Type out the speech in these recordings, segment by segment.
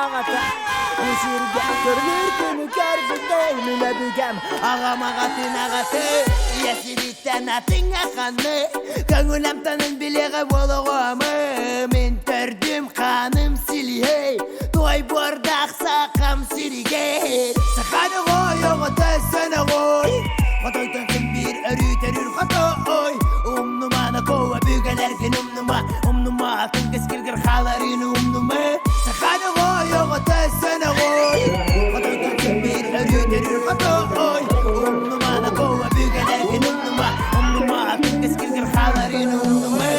аҕата. Бу сиргэ көрүлүүр күнү көрбүтэ мин өбүгэм аҕам аҕатын аҕаты. Ийэ сириттэн атын аханы көҥүл амтанын билиэҕэ буолоҕомы. Мин төрдүм хааным силиһэй, туой буордаах сахам сиригэр. Саханы ғой оҕото сөнөҕой, хотойтон син биир өрүү төрүүр хотой. Умнумана коа бүгэлэргин умнума, умнума атын кэскилгэр хааларын умнума. Саханы ғой оҕото сөнөҕой, хотойтон син биир өрүү төрүүр хотой. Умнумана коа бүгэлэргин умнума, умнума атын кэскилгэр хааларын умнума.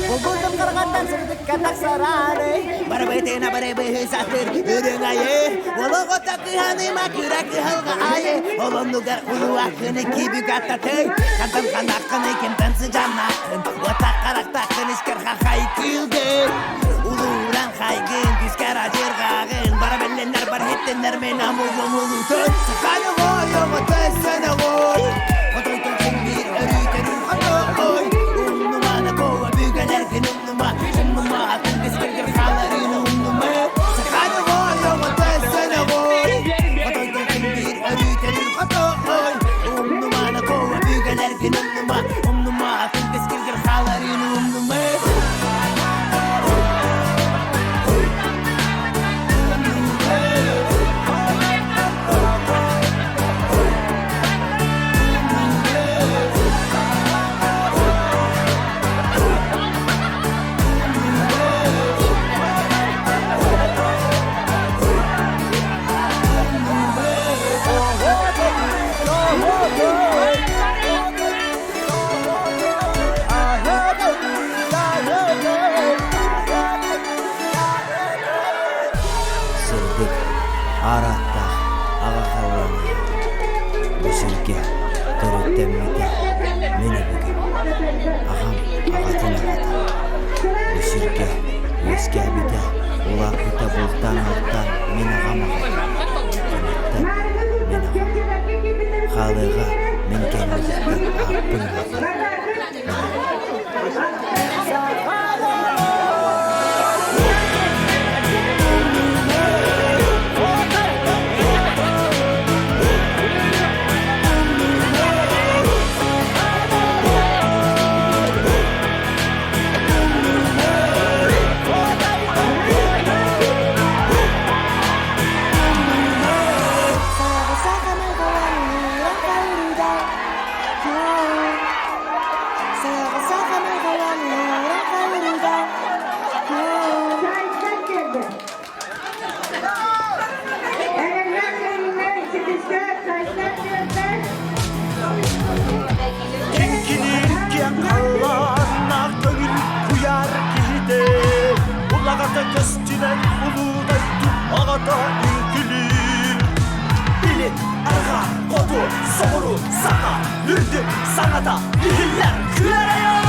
Булгундум каргаттан сырдыкка тахсараары Барабытына барыбыһы сатыр үрүҥ айы Олоҕо такыһаныма кыра кыһалҕа айы Олоннугар улуаккыны кибүк аттатый Хантан ханаккыны кимтэн сыдьаннаккын Уоттах харахтаххын искэр хахай кыылгын Улууран хайгын түскэр адьырҕаҕын Бара бэллэннэр бар хиттеннэр мен амугум улутун Саханы ғой оҕото сөнө ғой Хотойтон син биир өрүү төрүүр хотой Умнумана коа бүгэлэргин умнума Умнума атын кэскилгэр хааларын умнума Саханы ғой оҕото сөнө ғой Хотойтон син биир өрүү төрүүр хотой Умнумана коа бүгэлэргин умнума Умнума атын кэскилгэр хааларын умнума. Сырдык, аар ааттаах аҕа халлаана бу сиргэ төрүттэммитэ мин өбүгэм, аҕам аҕатын аҕата. Бу сиргэ үөскээбитэ, улааппыта бултаан-алтаан мин аҕам аҕата, киниттэн мин аҕам. Хаалыаҕа мин кэннибиттэн ааппын аҕата, мин аҕам. Киҥкиниир киэҥ халлааннаах көҥүл куйаар киһитэ улаҕата көстүбэт улуу дойду аҕата үҥкүлүүр. Илин, арҕаа, хоту, соҕуруу, саха, үрдүк саҥата иһиллэр күөрэйэ!